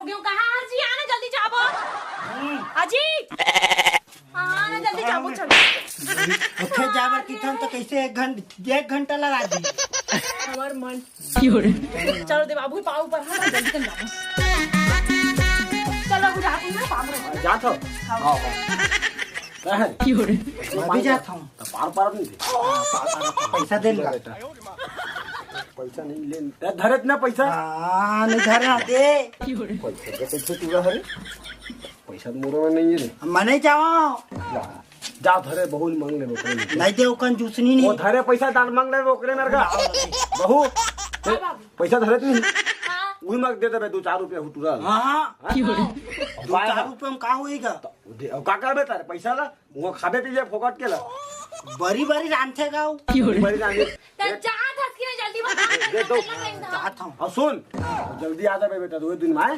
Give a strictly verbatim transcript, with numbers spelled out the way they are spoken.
क्यों कहा हर जी आना जल्दी जाबो। अजी। हाँ, आना जल्दी जाबो, चल। उठे जाबर किथन तो कैसे एक घंटा, एक घंटा लगा दी। हमार मन। चलो दे बाबू, पाँव पर, हाँ, जल्दी कर जाबो। चलो, बुझा दूँ ना, पाँव पर। जात हो? हाँ। हाँ, हाँ। का है? मैं भी जात हूँ। तो पार पार नहीं थे। पैसा दे ना। पैसा नहीं ले, ते धरत ना पैसा। हाँ, नहीं धरा दे। पैसा दे, पैसा पूरा है। पैसा तो मोरो में नहीं है रे। मैं नहीं जावा। जा धरे, बहुत मांग ले ओकरे में। नहीं दे, ओकन जूसनी वो नहीं। धरे पैसा डाल मांग ले ओकरे में का। बहू, ते पैसा धरत नहीं। हाँ। वही मांग दे देबे दो चार रुपया हुटुरा। हाँ, हाँ। हाँ? दो चार रुपये में का होएगा? दे, अब का करबे तारे पैसा ला? वो खाबे पीबे फोकट के ला। बरी बरी रांधे गाऊ। बरी रांधे। ते जा धसकी ना जल्दी बता। दे दो। जात हूँ। और सुन, जल्दी आ जाबे बेटा, दो दिन में आए।